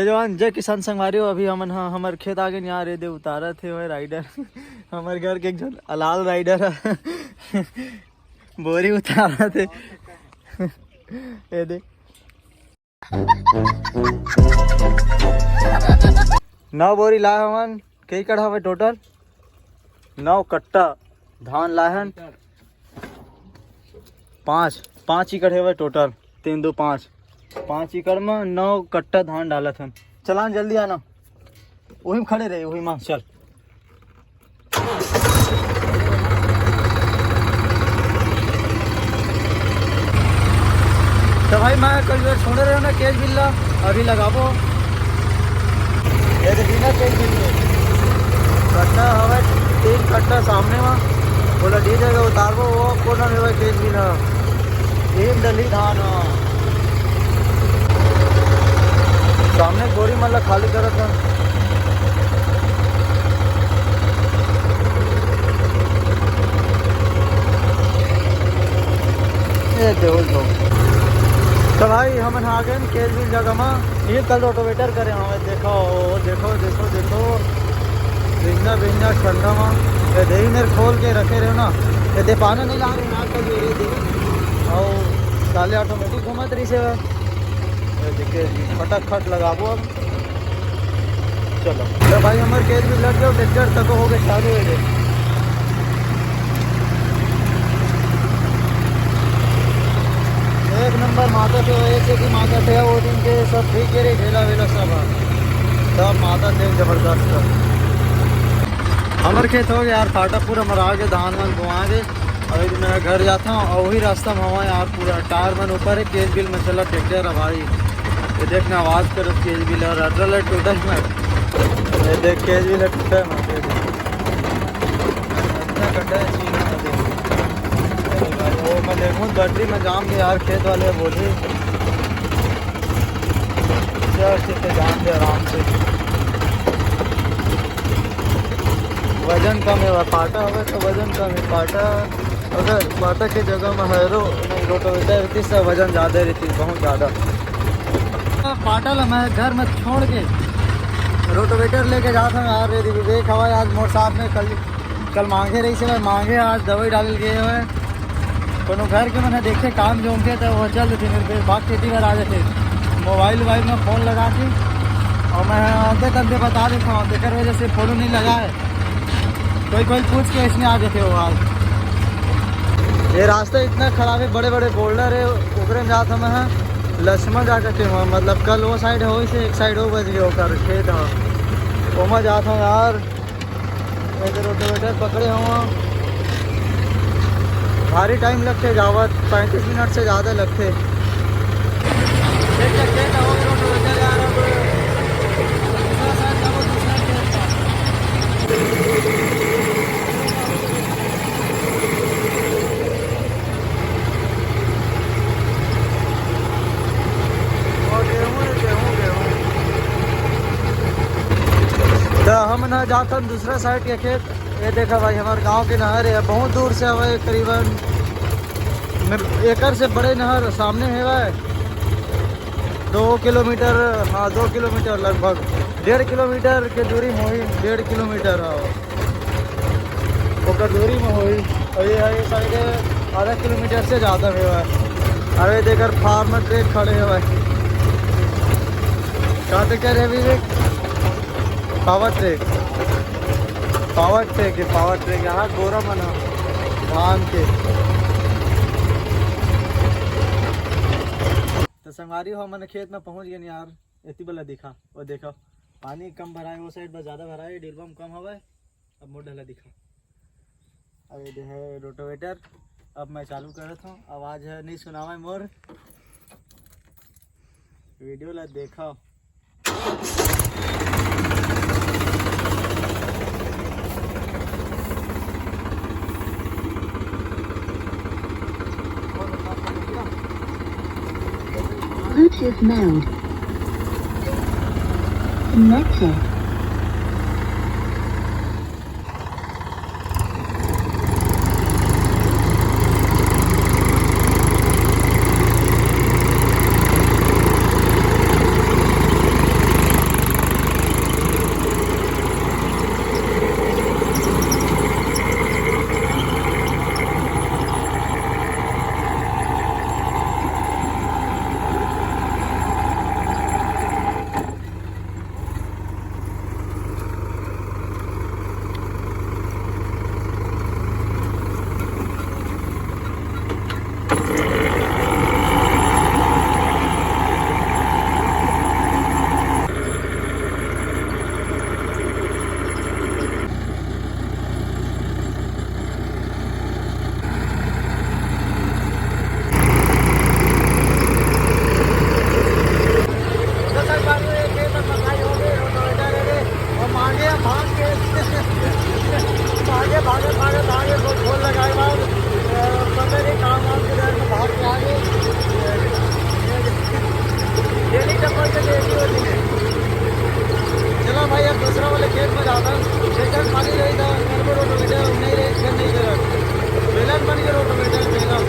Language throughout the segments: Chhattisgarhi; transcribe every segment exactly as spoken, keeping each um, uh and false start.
जवान, जय किसान संगवारी हो। अभी हमन ह हमर खेत आ गेन यार। ये दे उतारत हे ओए राइडर हमर घर के एक झन अलाल राइडर ह बोरी उतारत हे। ये दे नौ बोरी लाए हमन। कई कट्ठा हवे टोटल? नौ कट्ठा धान लाए हन। पाँच, पाँच एकड़ हवे टोटल। तीन दो पाँच, पाँच एकड़ में नौ कट्ठा धान डालत हन। चला न, जल्दी आना, वही में खड़े रहे, वही में चल। तो भाई, मैं कल जो छोड़े रहे ना केज बिल ला, अभी लगाबो। ये तो बिना केज बिल में कट्ठा हवे, तीन कट्ठा सामने में, बोला डी जगह उतारबो, वो कोना में भाई केज बिल है, तीन डली धान है। सामने बोरी मन ला खाली करत हन। ए देवल तो। तो भाई, हमन आ गए केज बिल जगह मा। ये कल रोटोवेटर करे हवे। देखो, देखो, देखो, देखो, भिन्ना भिन्ना ठंडा मा। ये दे मेरे खोल के रखे रहे ना, ये दे पाना नहीं ला रहे ना, कल ये दे। और साले ऑटोमेटिक घूमत रही से। ये देखे, फटाफट लगाबो अब। चलो, तो भाई, हमर केज भी लग गयो, ट्रैक्टर तक हो गए चालू है रे। एक नंबर माता थे, एक से भी माता थे, वो दिन के सब ठीक है रे, ढेला वेला सब है, सब माता थे जबरदस्त। हमर खेत हो गया यार, फाटा पूरा मरा के धान वान बोआ के। अभी तो मैं घर जाता हूँ और वही रास्ता में हवा यार, पूरा टायर मन ऊपर है, केज बिल में चला ट्रैक्टर है भाई। ये देखना आवाज करत केज बिल और अटल है टूटा है। ये देख केज बिल है टूटा है वहाँ पे। इतना गड्ढा है सीना में देख। अरे भाई, वो मैं देखूँ गड्ढी में जाम के यार, खेत वाले बोली चल ठीक है, जान दे आराम से। वजन कम है, पाटा होवे तो वजन कम है। पाटा, अगर पाटा के जगह में हैरो नहीं, रोटोवेटर रहती, सब वजन ज़्यादा रहती, बहुत ज़्यादा। पाटा ला मैं घर में छोड़ के रोटोवेटर लेके जाता हूँ यार। रे विवेक हवा आज मोर साथ में, कल, कल मांगे रही से, मैं मांगे आज दवाई डाल गए हुए। कोनो घर के मन ह देखे काम जोम के, तो वो चल देते मेरे पे, बाग खेती बर आ जाते। मोबाइल वोबाइल में फोन लगा के, और मैं आते तक बता देता हूँ, तेकर वजह से फोन नहीं लगा है। कोई कोई पूछ के इसमें आ जाते हो आज। ये रास्ता इतना खराब है, बड़े बड़े बोल्डर है, ओकरे में जात हमें है लक्ष्मण जा करके हुआ, मतलब कल वो साइड हो से एक साइड हो बज गया ओकर खेत है, ओमा जात हूँ यार। मैं तो रोटोवेटर पकड़े हुआ, भारी टाइम लगते जावत, पैंतीस मिनट से ज़्यादा लगते। और गेहूं है, गेहूं, गेहूं। तो हम ना जात हन दूसरा साइड के खेत। ये देखा भाई, हमारे गांव के नहर है, बहुत दूर से हवे, करीबन एकर से बड़े नहर सामने है भाई, दो किलोमीटर, हाँ, दो किलोमीटर लगभग, डेढ़ किलोमीटर के दूरी में होई, डेढ़ किलोमीटर है। ओकर दूरी में होई। और ये है, ये साइड है, आधा किलोमीटर से ज़्यादा में है। अरे देख, फार्म ट्रैक खड़े है भाई। का ट्रैक्टर है Vivek? Powertrac. Powertrac है, पावर ट्रैक। यहाँ गोरा बना धान के। तो संगवारी हो, हमन खेत में पहुँच गए यार। एती बला दिखा, वो देखो, पानी कम भराए, वो साइड बस ज़्यादा भराए, डिलवा में कम हवा है। अब मोर ढला दिखा। अब ये दे है रोटोवेटर। अब मैं चालू करत हूँ, आवाज़ है नहीं सुनावे मोर। वीडियो ला देखा। Bluetooth mode. Connected. चला भाई, अब दूसरा वाले खेत में जाता। जैसन पानी रही था, करबो रोटोवेटर, नहीं रही, फिर नहीं जरूरत। बेलन बन के रोटोवेटर बेलन।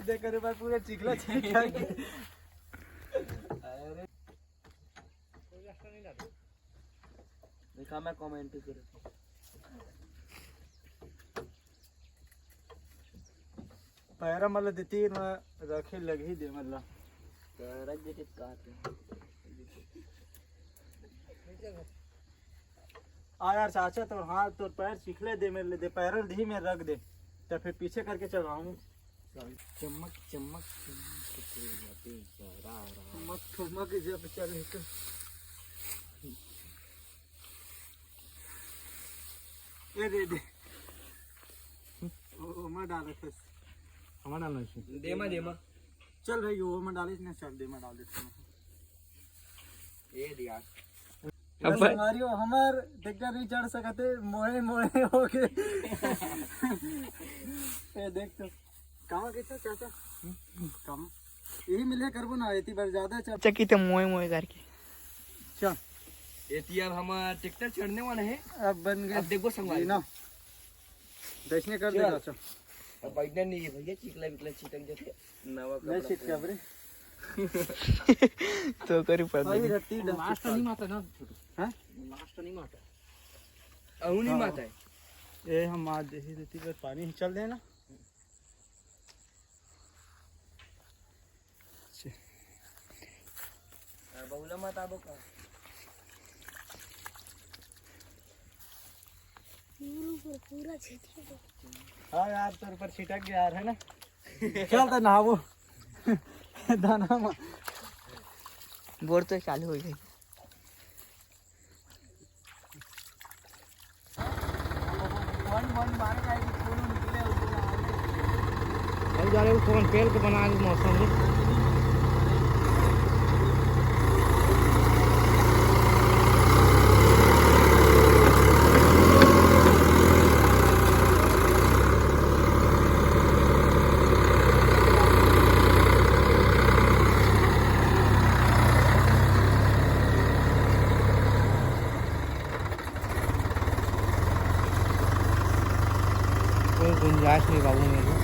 देख, अरे भाई, पूरा चिखला चिखला। अरे, देखा, मैं कमेंट करे। पैरा मला देती, मैं रखे लगही दे मला। तो रख दे के कहा थे। आ यार चाचा, तोर हाथ, तोर पैर चिखले दे मेरे, दे पैरल दी मेरे रख दे, तो फिर पीछे करके चलाऊं। चमक, चमक, चमक के तेज आते हैं, राम, राम। चमक, चमक जब चले तो। ये दे दे। ओ, ओ, मैं डाले थे। हमारा डालना है इसमें। देमा, देमा। चल भाई, वो मैं डाले इसने, चल देमा डाल देते हैं। ये दिया। अब बस भाई हमारी, हमर ट्रैक्टर नहीं चढ़ सकते, मोए मोए हो गए। ये देख तो। कहाँ गए थे चाचा? कम। यही मिले करबो ना, इतनी बार ज्यादा चल। चक्की तो मोए मोए करके। चल। ये ती अब हम ट्रैक्टर चढ़ने वाले हैं। अब बन गए। अब देखो संगवारी। ना। दर्शने कर चल। देगा, चल। अब बैठना नहीं है भैया, चिकला विकला छिटक जाते। नवा नहीं कपड़ा छिटका पहन। बरे। तो करी पड़ अभी लगी। रत्ती दस लास्ट नहीं मारता ना, छोटू। हाँ? लास्ट नहीं मारता है। अहू नहीं हाँ। मारता है। ये हम आज यही रत्ती पर पानी ही चल देना। बहुला मत आबो का? पूरा, पूरा छिटक गया। हाँ यार, तोर पर छिटक गया यार, है ना? चल तो नहाबो। दाना मा। बोर तो चालू हो गई। भाई जा रहे हो कौन पेल के बना के मौसम में। गुंजाइश नहीं बाबू मेरे को।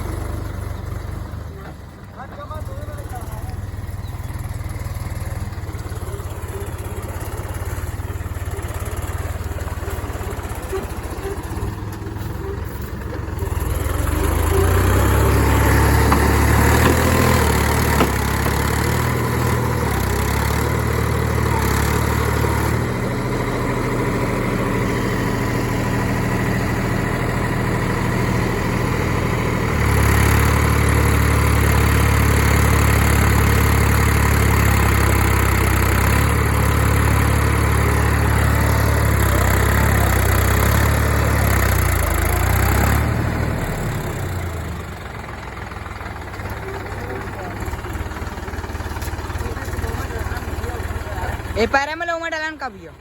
ए पैरा में लोमा डालन का भैया।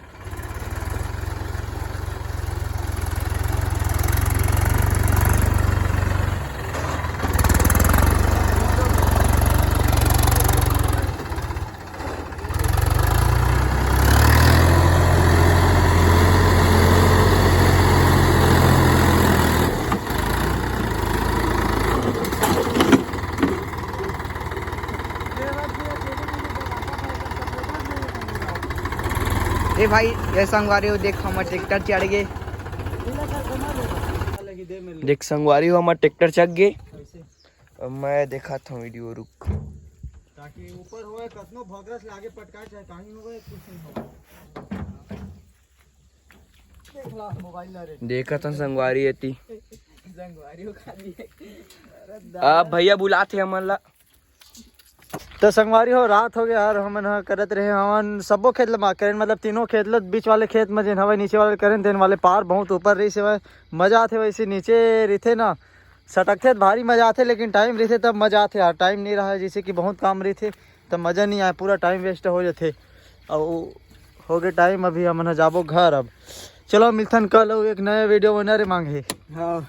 ए भाई, ये संगवारी हो, देख हमर ट्रैक्टर चढ़ गे। देख संगवारी हो, हमर ट्रैक्टर चढ़ गे। अब मैं देखत हूँ वीडियो, रुक। ताकि ऊपर होए, कतनो भगरस लागे पटकाए, चाहे कहीं होए, कुछ नहीं होए। देख ला मोबाइल ला रे। देखत हन संगवारी एती। संगवारी हो खाली। अरे अब भैया बुलात हे हमन ला। तो संगवारी हो, रात हो गया यार, हमन ह करत रहे हवन सबो खेत ल मार्क करेन, मतलब तीनों खेत ल, बीच वाले खेत में जेन हवय नीचे वाले करेन, तेन वाले पार बहुत ऊपर रहिस हवय। मजा आथे वैसे नीचे रहिथे ना, सटकथे त भारी मजा आथे, लेकिन टाइम रहिथे तब मजा आथे यार। टाइम नहीं रहा, जैसे कि बहुत काम रहिथे, तब मजा नहीं आए, पूरा टाइम वेस्ट हो जाथे। अउ हो गए टाइम, अभी हमन ह जाबो घर। अब चलो मिलथन कल अउ एक नया वीडियो बना रे मांगे। हाँ।